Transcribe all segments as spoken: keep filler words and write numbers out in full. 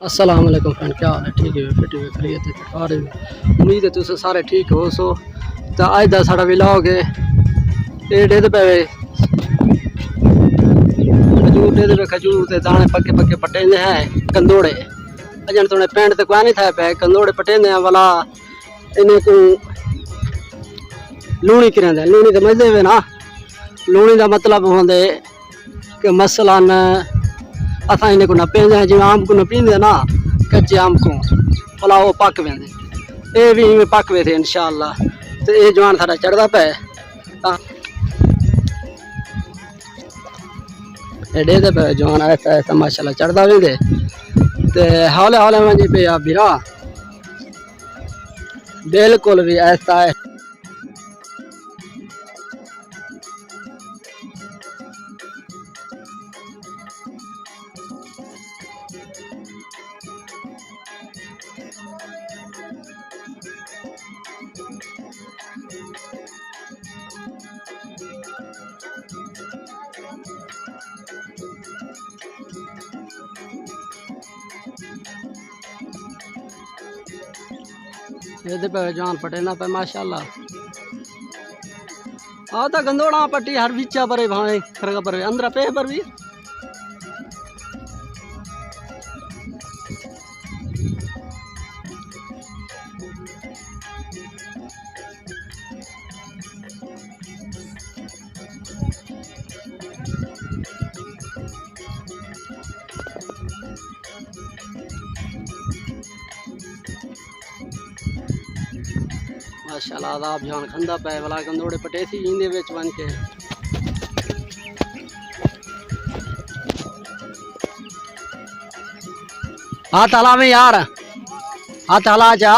السلام علیکم فرینڈ، کیا حال ہے؟ ٹھیک ہے؟ فٹ ہے؟ خیریت ہے؟ ٹھاک ہے؟ امید ہے تساں سارے ٹھیک ہو سو۔ تے اڄ دا ساݙا ولاگ ہے، اے ݙیہدے پئے وے، کھجور ݙیہدے پئے، کھجور دے داݨے پکے پکے پٹیندے ہیں، گندوڑے۔ اڄݨ توڑے پینٹ تے کوئی نہیں تھئے پئے، گندوڑے پٹیندے ہیں ولا، انہیں کوں لوݨی کریندے ہیں۔ لوݨی تے مزے وے نا، لوݨی دا مطلب ہوندے کہ مثلاً اساں انہیں کوں نپیندے ہیں، جیویں آم کوں نپیندے ہیں نا، کچے آم کوں، بھلا او پک ویندے۔ اے وی ایویں پک ویندے انشاءاللہ۔ تے اے جوان ساݙا چڑھدا پئے۔ تاں اے ݙیہدے پئے جوان آہستہ آہستہ ماشاءاللہ چڑھدا ویندے۔ تے ہولے ہولے ونڄی پئے آ بھرا۔ بالکل وی آہستہ آہستہ۔ ݙیہدے پئے جوان پٹیندا پئے ماشاءاللہ۔ آ تاں گندوڑا پٹی ہر وچا پرے بھاویں کھرگا پرے اندرا پئے پر وی۔ ماشاءاللہ، عذاب جان کھندا پئے، ولا گندوڑے پٹیسی ایندے وچ ونڄ کے۔ ہتھ ہلاویں یار، ہتھ ہلا چا۔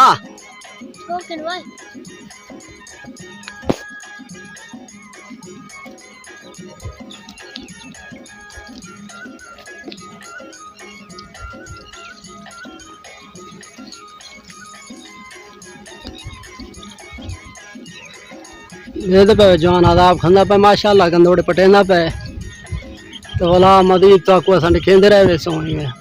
ݙیہدے پئے جوان عذاب کھندا پئے، ماشاءاللہ گندوڑے پٹیندا پئے۔ تے ولا مزید تہاکوں اساں ݙکھیندے رہ ویسوں ایویں۔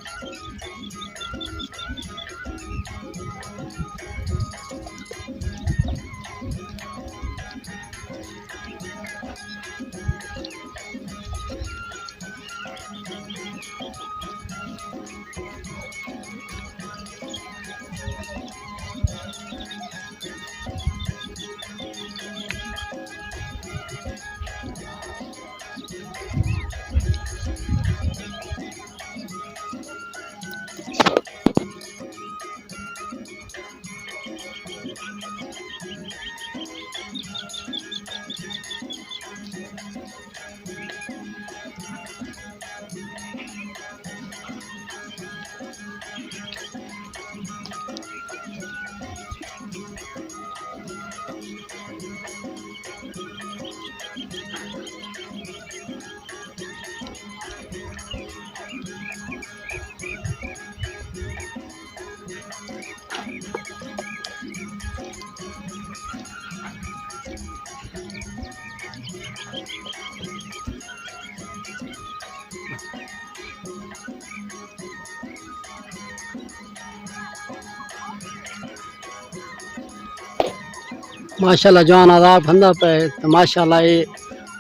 ماشاءاللہ جوان عذاب کھندا پئے تے ماشاءاللہ اے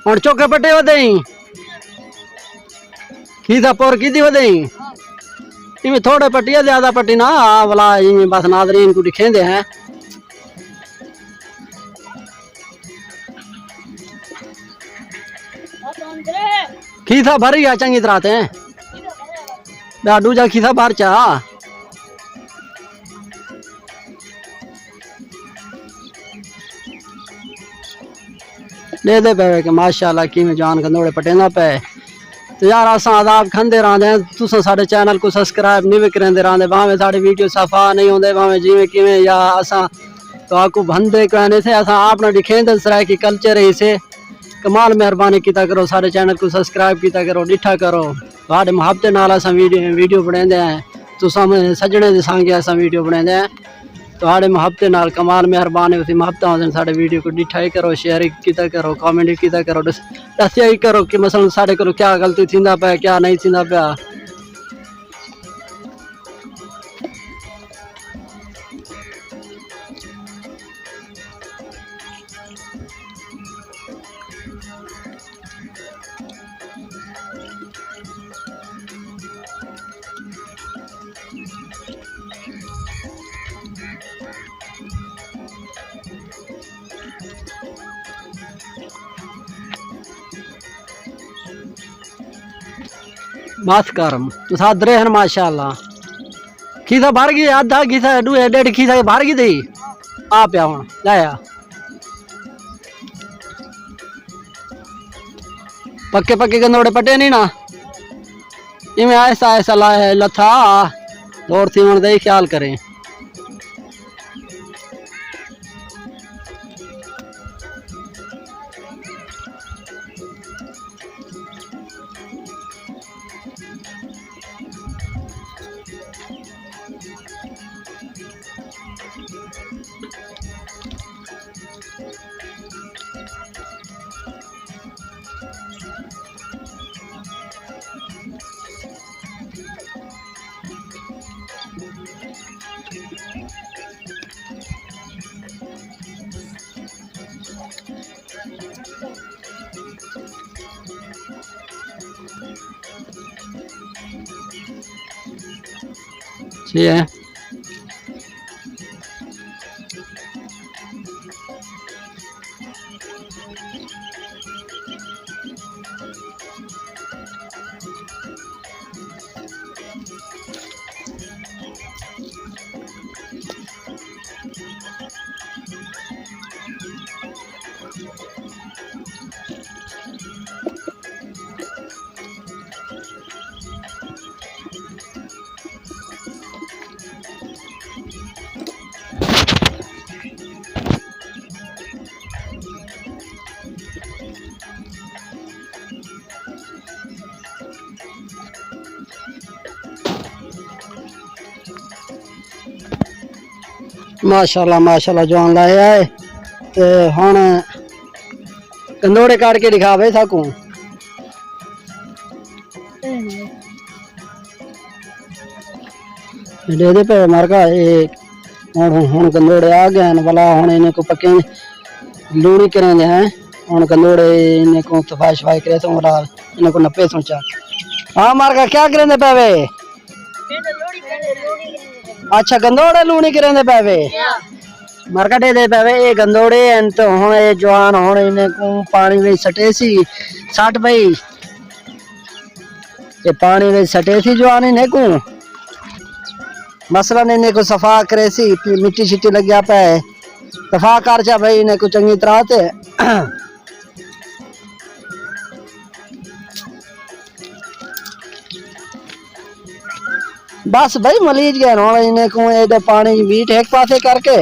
ہݨ چوکے پٹے ودے ہیں۔ کھیسا پور کیتی ودے ہیں۔ ایویں تھوڑے پٹی ہے، زیادہ پٹی نہ، آ ولا ایویں بس ناظرین کوں ݙکھیندے ہیں۔ کھیسا بھر گیا چنگی طرح تے۔ ٻیا ݙوجھا کھیسا بھر چا۔ ݙیہدے پئے کہ ماشاءاللہ کیویں جوان گندوڑے پٹیندا پئے۔ تے یار، اساں عذاب کھندے رہندے ہیں، تساں ساݙے چینل کوں سبسکرائب نہیں وی کریندے رہندے، بھاویں ساݙے ویڈیو صفا نہیں ہوندے، بھاویں جیویں کیویں، یا اساں تہاکوں بھندے کوئی نہیں سے، اساں اپݨا ݙکھیندے سرائیکی کلچر ہے اسے۔ کمال مہربانی کیتا کرو، ساݙے چینل کوں سبسکرائب کیتا کرو، ݙٹھا کرو۔ تہاݙے محبت نال اساں ویڈیو، ویڈیو بݨیندے ہیں، تساں سڄݨے دے سانگے اساں ویڈیو بݨیندے ہیں۔ تہاݙے محبت نال کمال مہربانی ہوسی، محبتاں ہوسن، ساݙے ویڈیو کوں ݙٹھا ہی کرو، شیئر ہی کیتا کرو، کمنٹ ہی کیتا کرو، ݙس-، ݙسیا ہی کرو کہ مثلاً ساݙے کولوں کیا غلطی تھیندا پیا، کیا نہیں تھیندا پیا۔ بس کر، تساں درے ہن ماشاءاللہ۔ کھیسا بھر گئی، ادھا کھیسا، ڈوہے ڈیڈھ کھیسا بھر گئی تھی۔ آ پیا ہن لایا۔ پکے پکے گندوڑے پٹے نہیں نا، ایویں آہستہ آہستہ لا-، لتھا دور تھی ہن دے خیال کریں۔ صحیح ہے۔ ماشاءاللہ، ماشاءاللہ، جوان لایا ہے۔ تے ہن گندوڑے کاٹ کے دکھا بھائی ساکوں۔ ڈے دے پے مارکا، اے ہن، ہن گندوڑے آ گئے ہیں، بلا ہن انہیں کو پکے لوڑی کریں دے ہیں۔ ہن گندوڑے انہیں کو صفائی شفائی کرے سوں، بلا انہیں کو نپے سوں چا۔ ہاں مارکا، کیا کریں دے پے وے؟ اچھا، گندوڑے لوڑی کریں دے پے وے؟ مارکا ڈے دے پے وے، اے گندوڑے ہیں تو ہن اے جوان ہن انہیں کو پانی وچ سٹے سی، سٹ پئی۔ اے پانی وچ سٹے سی جوان انہیں کو۔ مثلاً انہیں کو صفا کرے سی، مٹی شٹی لگیا پے۔ صفا کر چا بھائی انہیں کو چنگی طرح تے۔ بس بھائی ملیج گئے ہن، انہیں کو ایڈے پانی ویٹ ایک پاسے کر کے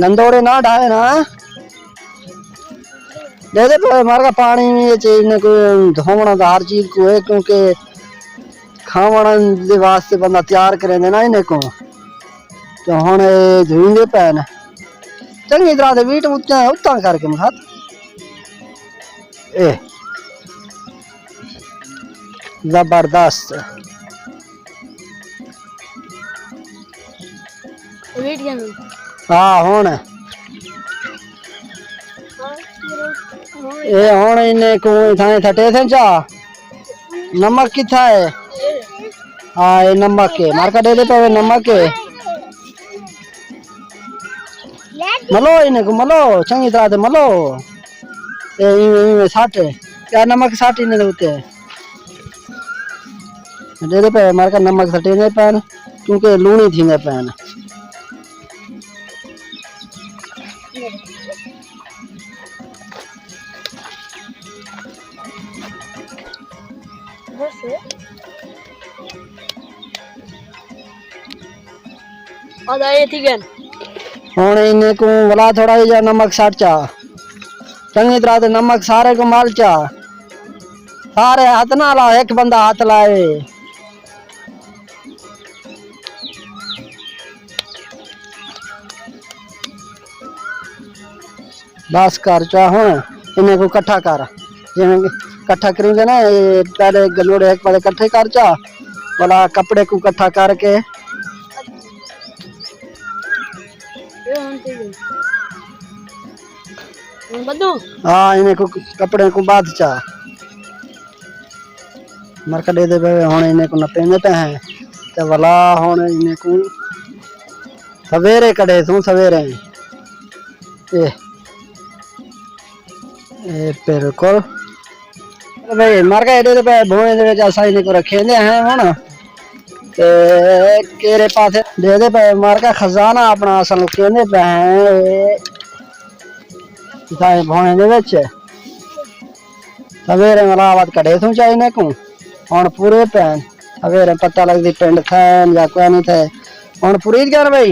گندوڑے نہ ڈھائے نا۔ دے دے پے مارکا پانی وچ انہیں کو دھوونا دا ہر چیز کو ہے، کیونکہ کھاوݨ دے واسطے بندہ تیار کریندے نا انہیں کو۔ تے ہن اے دھویندے پئے نے۔ چنگی طرح تے ویٹ اتاں، اتاں کر کے مخاط۔ اے۔ زبردست۔ ویٹ کیا نام؟ ہاں، ہن۔ اے ہن انہیں کو اتھاں سٹے تھے چا۔ نمک کتھا ہے؟ ہاں، اے نمک ہے۔ مارکا ڈے دے پے نمک ہے۔ ملو انہیں کو، ملو، چنگی طرح تے ملو۔ اے ایویں، ایویں سٹ۔ کیا نمک سٹ انہیں دے اتے ہے؟ ڈے دے پے مارکا نمک سٹے دے پین، کیونکہ لوݨی تھی دے پین۔ ادا اے تھی ڳئن۔ ہݨ انہیں کوں ولا تھوڑا جیہا نمک سٹ چا۔ چنگی طرح تے نمک سارے کوں مل چا۔ سارے ہتھ نہ لاؤ، ہک بندہ ہتھ لائے۔ بس کر چا ہݨ انہیں کوں کٹھا کر، جیویں کٹھا کریندے نا، اے پہلے گنوڑے ہک پاسے کٹھے کر چا، ولا کپڑے کوں کٹھا کر کے۔ ہاں، انہیں کوں کپڑے کوں ٻدھ چا۔ مرکڈے دے پئے، ہݨ انہیں کوں نپیندے پئے ہیں۔ تے ولا ہݨ انہیں کوں سویرے کڈھے سوں، سویرے۔ اے، اے بالکل۔ بھئی، مارکا ایݙے تے پئے بھوئیں دے وچ اساں انہیں کوں رکھیندے ہیں ہݨ۔ تے کیرے پاسے ݙیہدے پئے مارکا خزانہ اپݨا اساں لکیندے پئے ہیں۔ اساں بھوئیں دے وچ سویرے ملاوت کڈھے سوں چاہینے کوں۔ ہݨ پورے پئے ہیں۔ سویرے پتہ لڳدی پنڈ تھئے یا کوئی نہیں تھئے۔ ہݨ پوری ڳئے بھئی؟